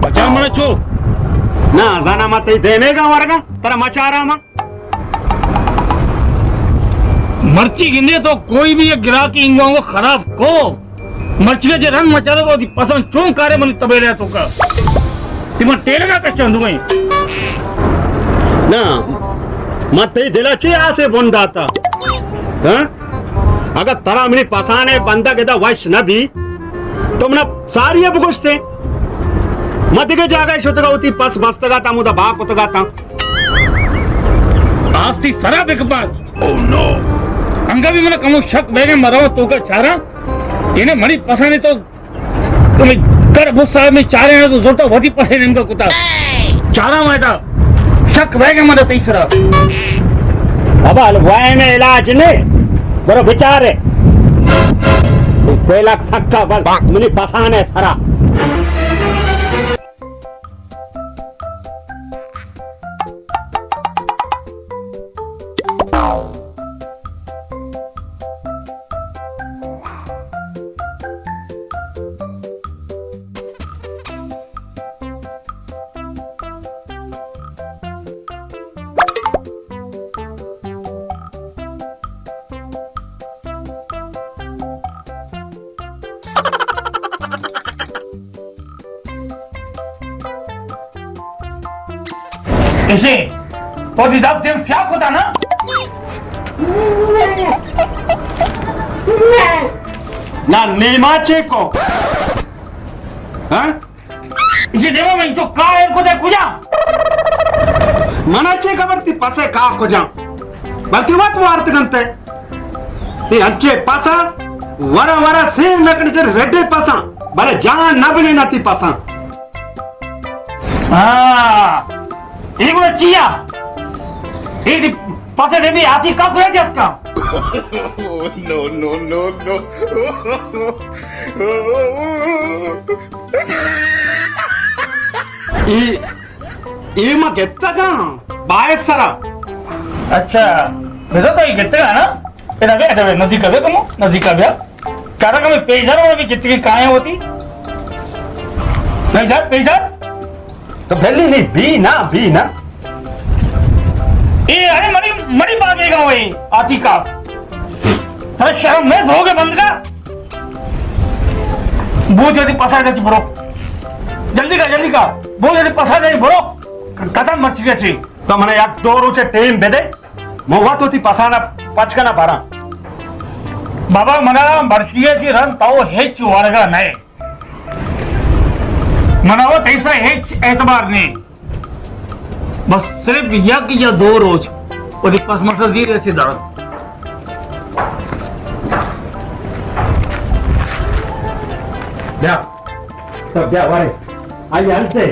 بچار منا چو۔ نا، زانا ما تئی دیمے گا ورگا، ترا مچارا ما۔ مرچی گندے تو کوئی بھی یک گراکی انگو انگو خراب کو۔ مرچی جے رنگ مچارے وتی پسند چون کارے منی تبیلے تو کا۔ تی من ٹیلگا کشان دوئیں۔ نا، ما تئی دلا چے آسے بن داتا؟ ہاں؟ اگاں ترا منی پسانے بندگ ادا وش نہ بی، تو منا ساری ء بگوشتے۔ ما دگہ جاگہ شتگا وتی پس بستگا تا، مدا با کتگا تا۔ آستی سرا بکپات۔ انگا بھی منا کمو شک بیگے مرو تو کا چارا۔ یعنی منی پسانے تو کمی کر بو صاحب میں چارے ہیں تو زورتا وتی پسے نمکا کتا۔ چارا میں تا شک بہ گیا مدد تئی سرا۔ بابا، الوائے میں علاج نے، برو بچارے۔ تیلک سکا بل منی پسانے سرا۔ اسے، تو دی دست دیم سیاہ کتا نا؟ نا، نیما چے کو؟ ہاں؟ اسے دیما من چو کار کو دے کجا؟ منا چے خبر تی پسے کا کجا؟ بلکہ وت وارت گنتے۔ تی انچے پسا، ورا ورا سیر نکن چر ریڈے پسا، بلے جان نہ بنے نہ تی پسا۔ ہاں، اے گڑا چیا؟ اے دی پاسے دے بھی آتی کا کرا جات کا؟ نو، نو، نو، نو۔ اے، اے ما گپتگاں، باعث سرا۔ اچھا، بزا تو اے گپتگاں نا؟ ادا بیا، ادا بیا، نزیکا بیا کمو، نزیکا بیا۔ کارا کمے پیش دار، اور بھی کتنی کائیں ہوتی۔ پیش دار، پیش دار۔ تو بھلی نہیں، بی نا، بی نا۔ اے، ارے منی، منی باگے گا ہوئی، آتی کا۔ ترا شرم نہیں، دھوگے بند کا۔ بو جلدی پسا جاتی برو۔ جلدی کا، جلدی کا۔ بو جلدی پسا جاتی برو۔ ختم مرچی گیا چی۔ تو منا یک دو روچے ٹیم بدے۔ من وت وتی پسانا پچ کنا براں۔ بابا، منا مرچی ء چی رند تو ہچ ورگا نئے۔ منا وت ایسا ہچ اعتبار نئے۔ بس صرف یک یا دو روچ وتی پس مسا زیر ء چی دڑ۔ بیا۔ تو بیا وارے۔ آئی ہلتے۔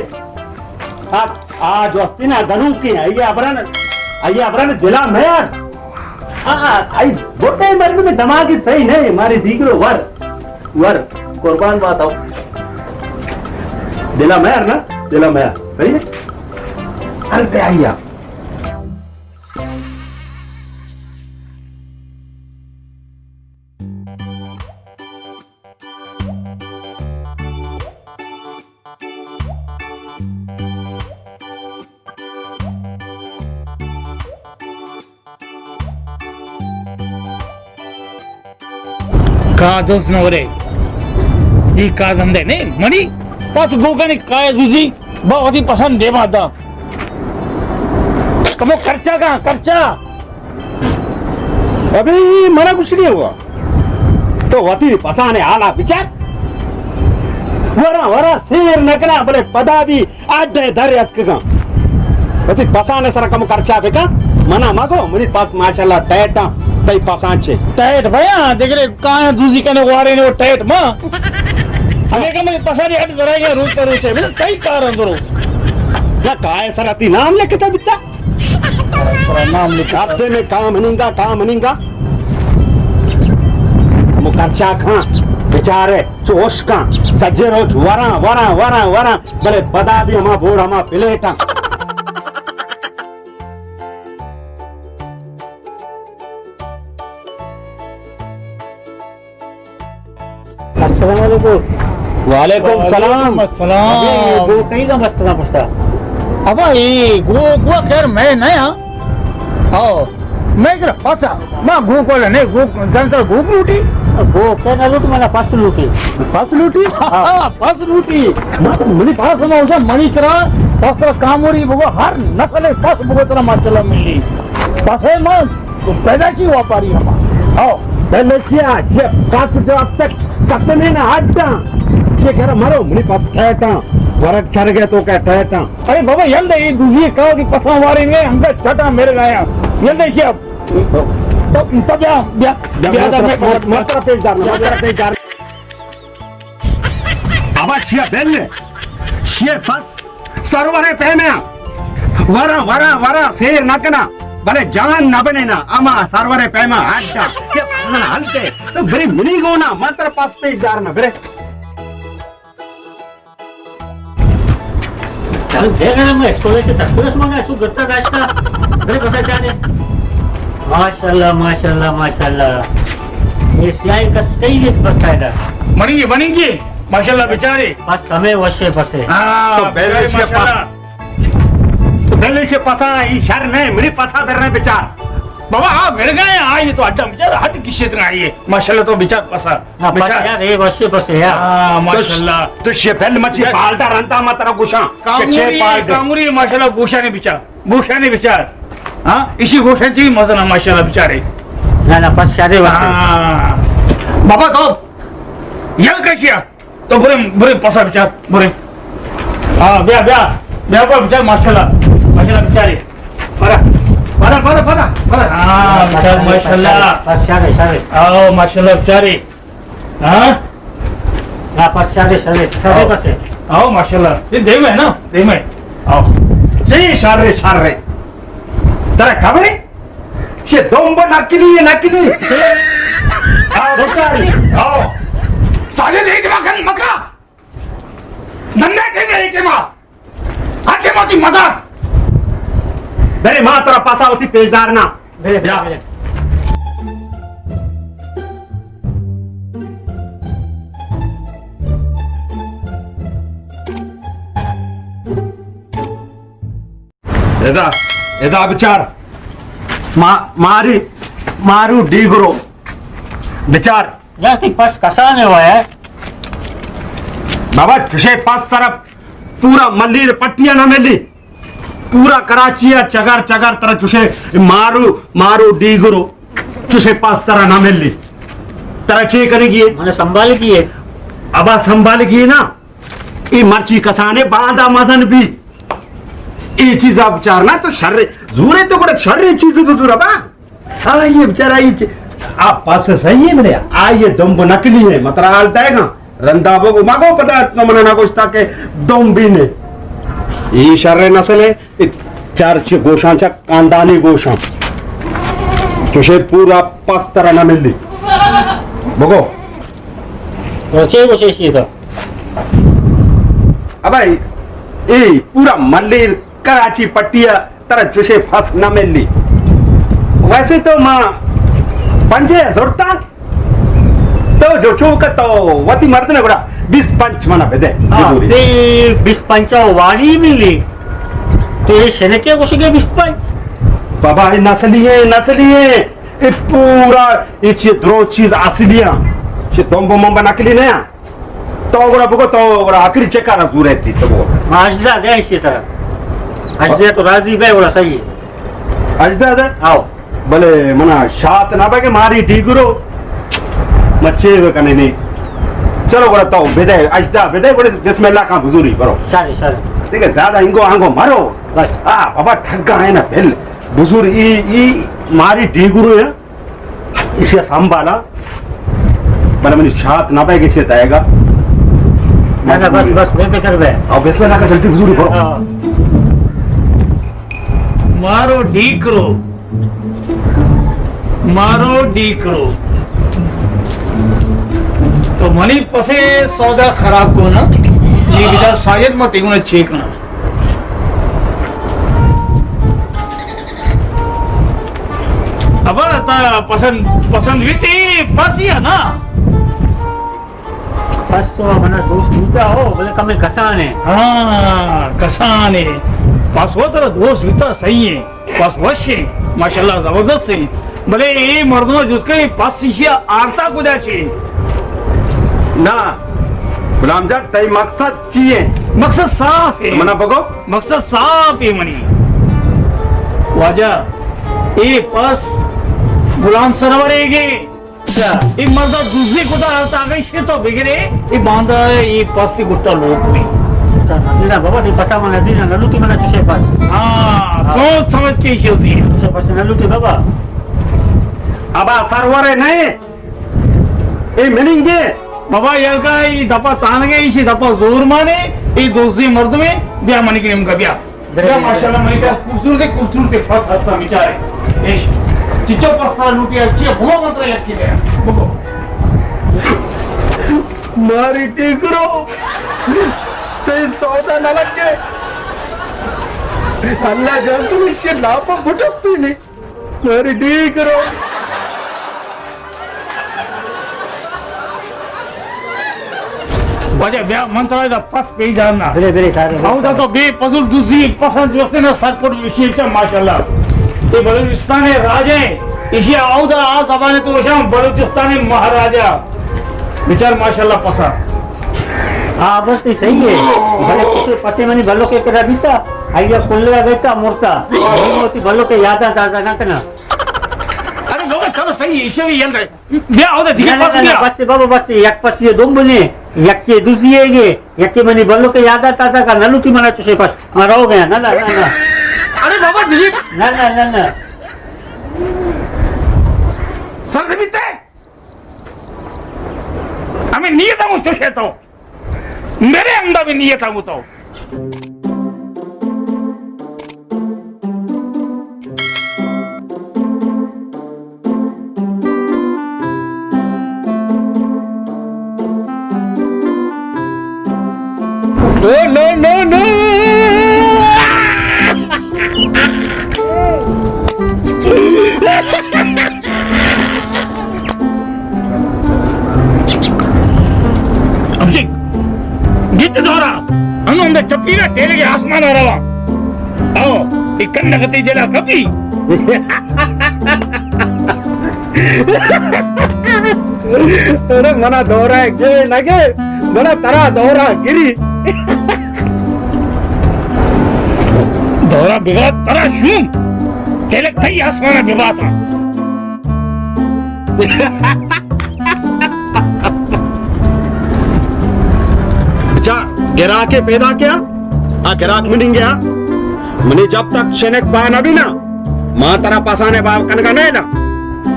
آ، آ جو ہستی نا گنوکیں، آئی ابرن، آئی ابرن دلا میار۔ آ، آ، آئی بوٹے مرد میں دماغی صحیح نہیں، مارے دیگرو ور، ور، قربان بات ہو۔ دلا میار نا، دلا میار، صحیح ہے؟ ہلتے آئی آ۔ کا دوست نہ ورے، ای کا دندے نے منی پس گوگن کائے دوزی با وتی پسند دے ماتا۔ کمو کرچا کا کرچا۔ ابھی منا کچھ نہیں ہوا۔ تو وتی پسانے حالا بچار۔ ورا ورا سیر نکنا، بلے پدا بھی اڈے در اتکگاں۔ وتی پسانے سرا کم کرچا بکا۔ منا مگو، منی پس ماشاءاللہ ٹائٹاں، تئی پسان چے؟ ٹائٹ بیا، دگرے کایا دوزی کنے وارے نے ٹائٹ ما۔ ہمیں کہ منی پسانی اڈ درائے گا روز پر روچے، بلے تئی کار اندرو۔ نہ کائے سرا تی نام لکھتا بیتا۔ سرا نام لکھ۔ ہفتے میں کام ہننگا، کام ہننگا۔ ہمو کرچا کھاں، بیچارے، چو اشکاں، سجے روچ وراں، وراں، وراں، وراں، بلے پدا بھی ہما بوڑ ہما پلیٹاں۔ السلام علیکم۔ وعلیکم السلام۔ وعلیکم السلام۔ ابھی گو کئی کا بستگا پشتا؟ ابا، اے گو، گو خیر میں نہ ہاں۔ او، میں کرا پسا، ما گو کو لے، نہیں، گو، زن سر گو لوٹی۔ گو کہ نہ لوٹ، منا پس لوٹی۔ پس لوٹی؟ ہاں، پس لوٹی۔ من، منی پس ما اسا منی کرا، پس را کاموری بگو، ہر نسل پس بگو ترا ماشاءاللہ ملی۔ پس ہے من، تو پیدا چی واپاری ہما۔ او، پہلے چیا، چیا پس جو است کتنے نا اڈا۔ چیا کرا مرو، منی پس ٹیٹا، ورگ چرگے تو کہ ٹیٹا۔ ارے بابا، یل دے، اے دوزی کاو دی پساں واریں گے، ہنگا چٹا میرے گایا۔ یل دے شیا۔ تو، تو بیا، بیا، بیا، بیا، دا میں مت، مت، مت پیش دار، مت پیش دار۔ ابا شیا بل، شیا پس، سرور پیمیا۔ ورا، ورا، ورا، سیر نہ کنا۔ بلے جان نہ بنے نا، اما سرور پیما ہڈا۔ یہ پسنا ہلتے۔ تو بری منی گونا، متر پس پیش دار نا، برے۔ چل، دیکھ رہا میں اسکول سے تک پولیس منگا، چو گتا داشتا۔ میرے پسا جانے۔ ماشاءاللہ، ماشاءاللہ، ماشاءاللہ۔ یہ سیاہی کس کئی لیت بستا ہے دا۔ منی یہ بنی کی، ماشاءاللہ بیچارے۔ بس ہمیں وشے پسے۔ ہاں، تو پہلے بیچارے سے ماشاءاللہ۔ تو پہلے سے پسا، یہ شر نہیں، میری پسا در رہے بیچار۔ بابا، آ مر گئے، آ یہ تو اڈا بیچار، ہڈ کشے تک آئیے۔ ماشاءاللہ تو بیچار پسا۔ ہاں، بس بچار۔ یار، اے وشے پسے یار۔ ہاں، ماشاءاللہ۔ تو شے پہل مچی پالٹا رنتا ما ترا گوشاں۔ کہ چے کانگوری، پالٹے۔ کانگوری ماشاءاللہ گوشانے بچار۔ گوشانے بچار۔ ہاں، اسی گوشان چی مزنا ماشاءاللہ بچارے۔ نہ، نہ، پس شادے وشے۔ ہاں۔ بابا تو یل کشیا۔ تو برے، برے پسا بچار، برے۔ ہاں، بیا، بیا۔ بیا، بیا بچار ماشاءاللہ۔ ماشاءاللہ بچارے۔ پرا، پرا، پرا، پرا، پرا۔ ہاں، بچار ماشاءاللہ۔ پس شادے، شادے۔ آؤ، ماشاءاللہ بچارے۔ ہاں؟ ہاں، پس شرے، شرے، شرے آؤ۔ پسے۔ آؤ، ماشاءاللہ۔ یہ دیم ہے نا؟ دیم ہے۔ آؤ۔ چی شرے، شرے۔ ترا خبر ہے؟ یہ دومب نقلی ہے، نقلی۔ آؤ، بچاری۔ آؤ۔ ساجد، ایک مکن مکا۔ دندا کے ایک ما۔ ہٹے موتی مزار۔ برے ما ترا پسا وتی پیشدار نا۔ برے، برے، بیا۔ برے۔ ادا، ادا بچار۔ ما-، ماری، مارو ڈیگرو۔ بچار۔ یار، تئی پس کسانے ہوا ہے؟ بابا، چشے پس طرف پورا ملیر پٹیا نہ ملی۔ پورا کراچی ء چگر چگر ترا چشے مارو، مارو ڈیگرو، چشے پس ترا نہ ملی۔ ترا چے کنگی ہے؟ من سنبھال گی ہے۔ ابا سنبھال گی نا۔ اے مرچی کسانے باندا مزن بی۔ اے چیز اب چارنا تو شر، زورے تو گڑا شر چیز بزور ابا۔ آئی بیچارہ، آئی چ-، آ پس صحیح ہے بلے، آئی دمب نقلی ہے، مترا حال دے گا۔ رندا بگو، مگو پدا تو منا نہ گوشتا کہ دمبی نے۔ یہ شر نسل ہے، یہ چار چھ گوشاں، چا خاندانی گوشاں۔ چوشے پورا پس ترا نہ ملی۔ بگو۔ تو چے گوشے شی تو؟ ابا، اے پورا ملیر کراچی پٹیا ترا چوشے پس نہ ملی۔ ویسے تو ما پنجے زرتا، تو جو چوک تو وتی مرد نے گڑا بیس پنچ منا بدے۔ ہاں، بزوری۔ بے بیس پنچ واڑی ملی۔ تو یہ شنکے گوشگے بیس پنچ؟ بابا، یہ نسلی ہے، نسلی ہے۔ یہ پورا، یہ چیز درو چیز اصلی ہے۔ یہ دمب ممب نقلی نہیں ہے۔ تو گڑا بگو، تو گڑا آخری چکا را زور ہے تھی تو بگو۔ ہاں، اجدا دے اسی طرح۔ اجدا تو راضی بے گڑا صحیح ہے۔ اجدا دے؟ آؤ۔ بلے منا شات نہ بگے ماری ڈیگرو۔ مچے بکنے نہیں۔ چلو گڑا تو بدے، اجدا بدے گڑا بسم اللہ کا بزوری برو۔ سارے، سارے۔ ٹھیک ہے، زیادہ انگو آنگو مرو۔ بس۔ آ، بابا ٹھگا ہے نا بل۔ بزور ای، ای ماری ڈیگرو ہے۔ ایشی ء سنبھالا، بلے منی شات نہ بئے گچے دئیگا۔ نہ، نہ، بس، بس، بے فکر بے۔ او بسم اللہ کا جلدی بزوری برو۔ ہاں۔ مارو ڈیکرو، مارو ڈیکرو۔ تو منی پسے سودا خراب کو نا، یہ بیچار ساجد مت ایگونا چیک نا۔ ابا، تا پسند، پسند بیتی پسی نا؟ پس تو منا دوست بوتا ہو، بلے کمے کسان ہے۔ ہاں، کسان ہے۔ پس وہ ترا دوست بوتا، صحیح ہے۔ پس وش ہے، ماشاءاللہ زبردست ہے۔ بلے اے مردم جس کا یہ پس ایشی آرتا کجا چی؟ نا، غلام جان، تئی مقصد چی ہے؟ مقصد صاف ہے۔ منا بگو۔ مقصد صاف ہے منی۔ واجہ، اے پس غلام سرورے گے۔ اچھا۔ اے مردا دزی کتا، تا اگہ اشی تو بگرے، اے باندا اے پستی گٹا لوٹ بی۔ اچھا، نزیرا بابا، تئی پسا من نزیرا نہ لوٹی، منا چشے پس۔ ہاں، ہاں۔ سوچ سمجھ کے اشی ہوتی ہے۔ چشے پس نہ لوٹی بابا۔ ابا سرورے نہیں، اے مننگے۔ بابا یلکا اے دپا تانگے، اشی دپا زور مانے، اے دوزی مردمے، بیا منی کنی امکا بیا۔ بیا، ماشاءاللہ، منی تر خوبصورت، خوبصورت پس ہستا بیچارے۔ ایش، چچو پس ترا لوٹی، اچھی بگو من ترا یکی دے۔ بگو۔ ماری ٹیکرو، تئی سودا نہ لگے۔ اللہ جان تو اشی لاپ بٹپی نہیں۔ ماری ٹیکرو۔ واجہ بیا، من ترا ادا پس پیش دارنا۔ بلے، بلے، سارے، بلے، اودا سارے۔ تو بے فضول دزی پسند جو استے نا، سرپٹ وشیل چا، ماشاءاللہ۔ اے بلوچستان راجہ ہے، اشی اودا آ زبان تو وشاں بلوچستان مہاراجہ۔ بچار ماشاءاللہ پسا۔ ہاں، بس تو صحیح ہے۔ بلے پسے، پسے منی بلو کے کرا بیتا، آیا کلیا بیتا، مرتا۔ نہیں ہوتی بلو کے یاداں تازہ نہ کرنا۔ ارے بابا، چلو صحیح ہے، اشی بھی یل رہے۔ بیا، او دے، دیگه نہ، نہ، پس نہ، نہ، بیا۔ بس بابا، بس، یک پس یہ دوم بنے، یک یہ دوزی ہے گے، یک یہ منی بلو کے یاد آتا تھا کہ نہ لوٹی منا چوشے پس، میں رو گیا، نہ، نہ، نہ، نہ۔ ارے بابا، دیگه۔ نہ، نہ، نہ، نہ۔ سر سے بیتے۔ ہمیں نیت ہوں چوشے تو۔ میرے اندر بھی نیت ہوں تو۔ No, no, no, no! ابجی، گیت دورا، انو اندر چپی نا ٹیلے کے آسمان آ رہا۔ او، ایک کن نگتی جلا کپی۔ ارے منا دورا گے نہ گے، منا ترا دورا گری۔ دورا بگا ترا شوم، ٹیلک تئی آسمانا بباتا۔ اچھا، گراکے پیدا کیا؟ آ گراک مننگیا۔ منی جب تک شنک با نہ بینا، ما ترا پسانے با کنگا نہ نا۔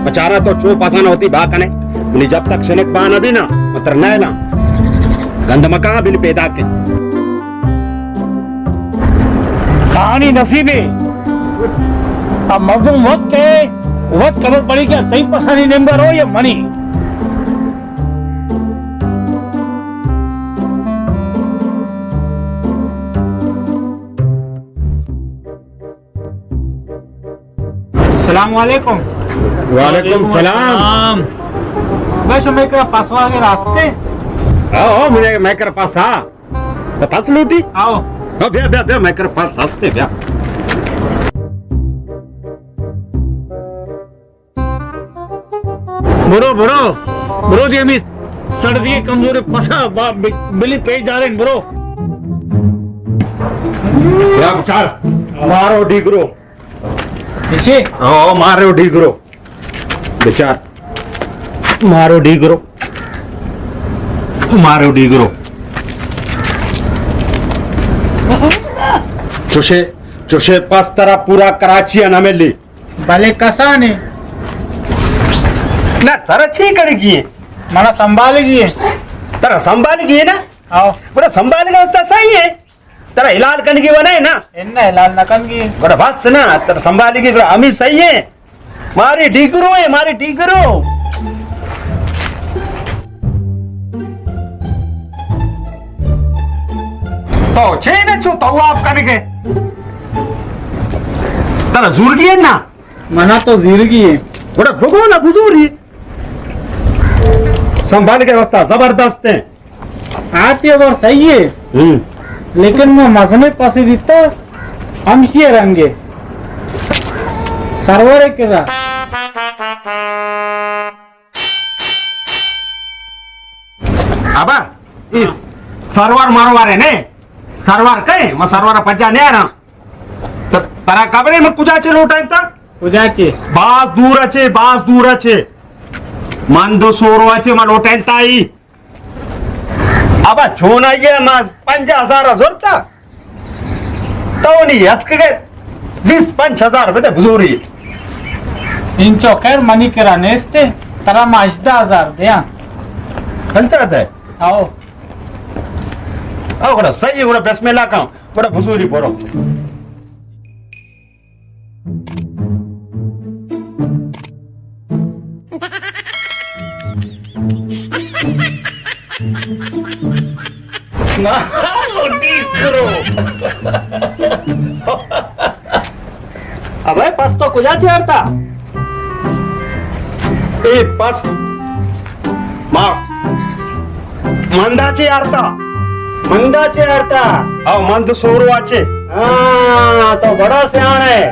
بچارا تو چو پسانا ہوتی با کنے۔ منی جب تک شنک با نہ بینا، ما ترا نہ نا۔ گند مکان بن پیدا کے۔ کہانی نصیبے۔ اب مردم وت کہے، وت خبر پڑی کہ تئی پسانی نمبر ہو یا منی۔ السلام علیکم۔ وعلیکم السلام۔ بس میں کرا پسوا کے راستے۔ ہاں، ہاں، میں، میں کرا پس، ہاں۔ تو پس لوٹی؟ آؤ۔ ہاں، بیا، بیا، بیا، میں کرا پس ہستے، بیا۔ برو، برو، برو دی ہمیں سڑ دیے کمزور پسا با-، ب-، بلی پیش داریں، برو۔ یا بچار، مارو ڈیگرو۔ اسے؟ او، مارو ڈیگرو۔ بچار۔ مارو ڈیگرو۔ مارو ڈیگرو۔ چوشے، چوشے پس ترا پورا کراچی نہ ملی۔ بلے کسانے؟ نہ، ترا چی کنگی ہے؟ منا سنبھالگی ہے۔ ترا سنبھالگی ہے نا؟ آؤ۔ بڑا سنبھالگا اس صحیح ہے۔ ترا حلال کنگی و نہیں نا؟ انہ حلال نہ کنگی۔ بڑا بس نا، ترا سنبھالگی، بڑا ہمیں صحیح ہے۔ مارے ڈیگرو ہے، مارے ڈیگرو۔ تو چے نہ چو تو آپ کنگے۔ ترا زورگی ہے نا؟ منا تو زیرگی ہے۔ گڑا بگو نا بزوری۔ سنبھال کے واسطہ زبردست ہے۔ آتی ہبر صحیح ہے، ہم۔ لیکن ما مزنے پسے دیتا، ہمشی رنگے۔ سرور کرا۔ ابا، اس سرور مرور ہے نے؟ سرور کئے؟ ما سرور پجا نہیں آ رہا۔ ت-، ترا خبر ہے ما کجا چے لوٹائیں تا؟ کجا چے؟ باز دور چے، باز دور چے۔ من دو سورو چے ما لوٹائیں تا ای۔ ابا چون آئیے، ما پنجاہ ہزار زرتا۔ تو نی یتک گئے، بیست پنچ ہزار بدے بزوری۔ انچو خیر منی کرا نیستے، ترا ما ہژدہ ہزار دیاں۔ ہژدہ دے؟ آؤ۔ آؤ گڑا صحیح، گڑا بسم اللہ کن، گڑا بزوری برو۔ ابے پس تو کجا چے آرتا؟ اے پس ما مندا چے آرتا۔ مندا چے آرتا؟ او مند سورو آچے۔ ہاں، تو بڑا سیاح ہے۔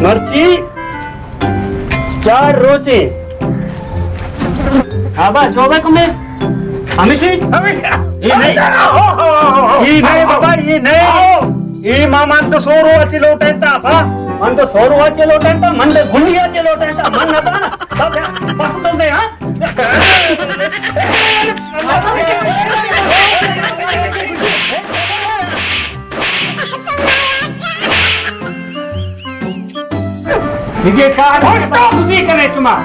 مرچی چار روچے۔ ابا، جو بے کمے۔ ہمیشی؟ ہمیشی۔ اے نہیں۔ اے نہیں بابا، اے نہیں۔ اے ما من تو سورو اچے لوٹائیں تا با۔ من تو سورو اچے لوٹائیں تا، من تو گلی اچے لوٹائیں تا، من نہ تا نا۔ بس، بس تو سے، ہاں؟ دیگه کار خوش تو خوشی کنه شما.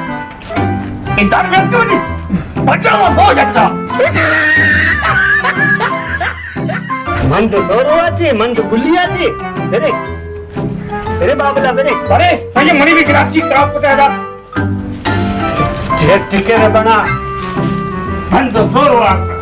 این در میاد که بودی؟ بچه ما بو جتا. من تو سورو آچی، من تو گلی آچی. برے، برے بابلا، برے. برے، سنگے منی بھی گلاسی خراب ہوتا ہے. جے ٹکے بنا. من تو سورو آچی.